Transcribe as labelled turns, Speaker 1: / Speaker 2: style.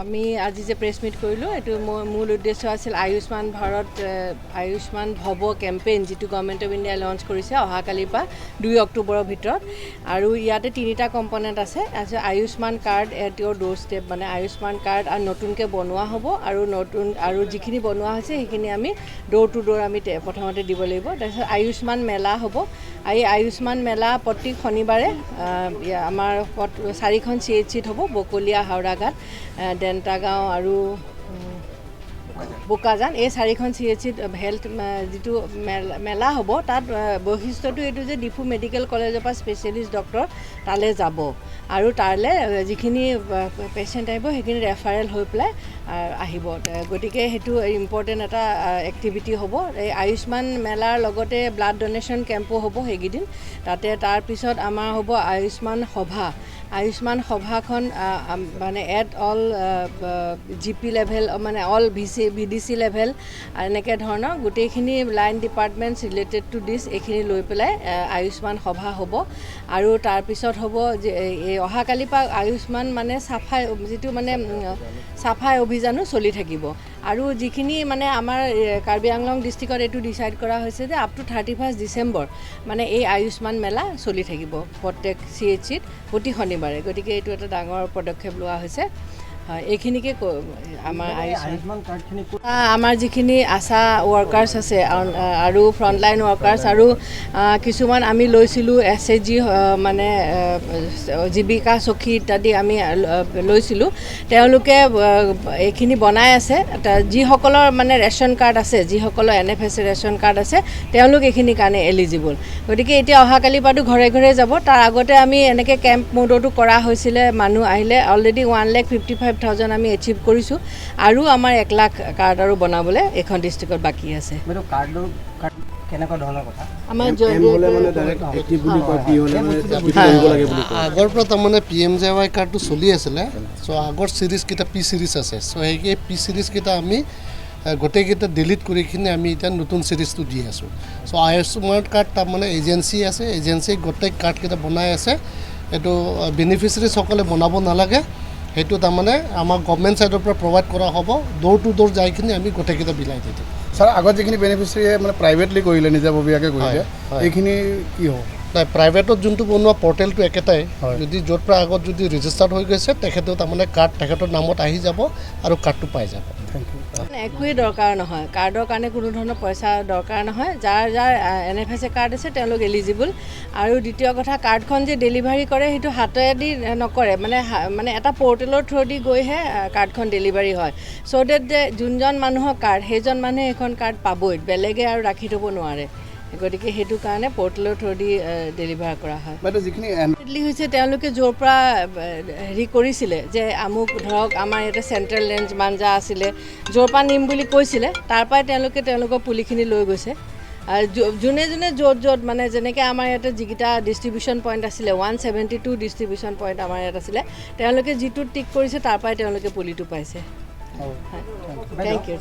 Speaker 1: আমি আজি যে প্ৰেছ মিট কৰিলোঁ, এইটো মোৰ মূল উদ্দেশ্য আছিল আয়ুষ্মান ভাৰত, আয়ুষ্মান ভৱ কেম্পেইন, যিটো গভৰ্ণমেণ্ট অফ ইণ্ডিয়াই লঞ্চ কৰিছে অহাকালিৰ পৰা 2 অক্টোবৰৰ ভিতৰত। আৰু ইয়াতে তিনিটা কম্পনেণ্ট আছে আছে Ayushman card at your door step, মানে আয়ুষ্মান কাৰ্ড আৰু নতুনকৈ বনোৱা হ'ব আৰু নতুন আৰু যিখিনি বনোৱা হৈছে, সেইখিনি আমি ড'ৰ টু ড'ৰ আমি প্ৰথমতে দিব লাগিব। তাৰপিছত আয়ুষ্মান মেলা হ'ব। এই আয়ুষ্মান মেলা প্ৰতি শনিবাৰে আমাৰ চাৰিখন চিএইচচিত হ'ব, বকলীয়া, হাওৰাঘাট, দেন্তাগাঁও আৰু বোকাজান। এই চাৰিখন চিএইচচিত হেল্থ যিটো মেলা হ'ব, তাত বৈশিষ্ট্যটো এইটো যে ডিফু মেডিকেল কলেজৰ পৰা স্পেচিয়েলিষ্ট ডক্টৰ তালৈ যাব আৰু তালৈ যিখিনি পেচেণ্ট আহিব, সেইখিনি ৰেফাৰেল হৈ পেলাই আহিব। গতিকে সেইটো ইম্পৰ্টেণ্ট এটা এক্টিভিটি হ'ব। এই আয়ুষ্মান মেলাৰ লগতে ব্লাড ডনেশ্যন কেম্পো হ'ব সেইকেইদিন তাতে। তাৰপিছত আমাৰ হ'ব আয়ুষ্মান সভা। আয়ুষ্মান সভাখন মানে at all GP level, মানে অল ভিচি ভিডিচি লেভেল, এনেকৈ ধৰণৰ গোটেইখিনি line departments related to this, এইখিনি লৈ পেলাই আয়ুষ্মান সভা হ'ব। আৰু তাৰপিছত হ'ব যে এই অহাকালিৰ পৰা আয়ুষ্মান মানে চাফাই, যিটো মানে চাফাই অভিযানো চলি থাকিব। আৰু যিখিনি মানে আমাৰ কাৰ্বি আংলং ডিষ্ট্ৰিক্টত এইটো ডিচাইড কৰা হৈছে যে আপ টু 31 ডিচেম্বৰ মানে এই আয়ুষ্মান মেলা চলি থাকিব প্ৰত্যেক চিএইচচিত প্ৰতি শনিবাৰে। গতিকে এইটো এটা ডাঙৰ পদক্ষেপ লোৱা হৈছে। হয়, এইখিনিকে আমাৰ আয়ুষ্মান আমাৰ যিখিনি আশা ৱৰ্কাৰ্ছ আছে আৰু ফ্ৰণ্টলাইন ৱৰ্কাৰ্ছ আৰু কিছুমান আমি লৈছিলোঁ এছএইচজি, মানে জীৱিকা সখী ইত্যাদি আমি লৈছিলোঁ। তেওঁলোকে এইখিনি বনাই আছে। যিসকলৰ মানে ৰেচন কাৰ্ড আছে, যিসকলৰ এনএফএছ ৰেচন কাৰ্ড আছে, তেওঁলোক এইখিনিৰ কাৰণে এলিজিবল। গতিকে এতিয়া অহাকালিৰ পৰাতো ঘৰে ঘৰে যাব। তাৰ আগতে আমি এনেকৈ কেম্প মোডতো কৰা হৈছিলে। মানুহ আহিলে অলৰেডি 1,55,000 আমি এচিভ কৰিছোঁ আৰু আমাৰ 1 লাখ কাৰ্ড আৰু বনাবলৈ এইখন ডিষ্ট্ৰিক্টত বাকী আছে।
Speaker 2: বাইদেউ, কাৰ্ডৰ কাৰ্ড কেনেকুৱা ধৰণৰ কথা?
Speaker 1: আমাৰ
Speaker 3: এম হ'লে মানে ডাইৰেক্ট এক্টিভ বুলি কয়, পি হ'লে মানে এক্টিভ কৰিব লাগে বুলি কয়।
Speaker 4: আগৰ পৰা তাৰমানে পিএমজেৱাই কাৰ্ডটো চলি আছিলে। চ' আগৰ চিৰিজকেইটা পি চিৰিজ আছে। চ' সেই পি চিৰিজকেইটা আমি গোটেইকেইটা ডিলিট কৰি কিনে আমি এতিয়া নতুন চিৰিজটো দি আছোঁ। চ' আয়ুষ্মান কাৰ্ড তাৰমানে এজেঞ্চি আছে, এজেঞ্চি গোটেই কাৰ্ডকেইটা বনাই আছে। এইটো বেনিফিচিয়াৰীসকলে বনাব নালাগে। সেইটো তাৰমানে আমাৰ গভমেণ্ট ছাইডৰ পৰা প্ৰভাইড কৰা হ'ব। ড'ৰ টু ড'ৰ যাই কিনে আমি গোটেইকেইটা বিলাই দি দিম।
Speaker 5: ছাৰ, আগত যিখিনি বেনিফিচিয়াৰীয়ে মানে প্ৰাইভেটলি কৰিলে, নিজাববীয়াকৈ কৰিলে,
Speaker 4: হয়।
Speaker 5: এইখিনি কি হ'ব?
Speaker 4: নাই, প্ৰাইভেটত যোনটো বনোৱা পৰ্টেলটো একেটাই।
Speaker 5: হয়।
Speaker 4: যদি য'ৰ পৰা আগত যদি ৰেজিষ্টাৰ্ড হৈ গৈছে, তেখেতেও তাৰমানে কাৰ্ড তেখেতৰ নামত আহি যাব আৰু কাৰ্ডটো পাই যাব।
Speaker 5: Thank U.
Speaker 1: একোৱেই দৰকাৰ নহয়। কাৰ্ডৰ কাৰণে কোনো ধৰণৰ পইচা দৰকাৰ নহয়। যাৰ যাৰ এনএফএছএ কাৰ্ড আছে, তেওঁলোক এলিজিবল। আৰু দ্বিতীয় কথা, কাৰ্ডখন যে ডেলিভাৰী কৰে, সেইটো হাতেদি নকৰে, মানে মানে এটা পৰ্টেলৰ থ্ৰুদি গৈহে কাৰ্ডখন ডেলিভাৰী হয়, চ' ডেট যে যোনজন মানুহৰ কাৰ্ড, সেইজন মানুহে সেইখন কাৰ্ড পাবই, বেলেগে আৰু ৰাখি থ'ব নোৱাৰে। গতিকে সেইটো কাৰণে পৰ্টেলৰ থ্ৰুদি ডেলিভাৰ কৰা হয়।
Speaker 5: বাইদেউ, যিখিনি এন
Speaker 1: ৰিচেণ্টলি হৈছে, তেওঁলোকে য'ৰ পৰা হেৰি কৰিছিলে যে আমুক, ধৰক আমাৰ ইয়াতে চেণ্ট্ৰেল ৰেঞ্জ মাঞ্জা আছিলে, য'ৰ পৰা নিম বুলি কৈছিলে, তাৰ পৰাই তেওঁলোকে তেওঁলোকৰ পুলিখিনি লৈ গৈছে। আৰু যোনে যোনে য'ত য'ত, মানে যেনেকৈ আমাৰ ইয়াতে যিকেইটা ডিষ্ট্ৰিবিউশ্যন পইণ্ট আছিলে, 172 ডিষ্ট্ৰিবিউশ্যন পইণ্ট আমাৰ ইয়াত আছিলে, তেওঁলোকে যিটো টিক কৰিছে, তাৰ পৰাই তেওঁলোকে পুলিটো পাইছে। হয়, thank U.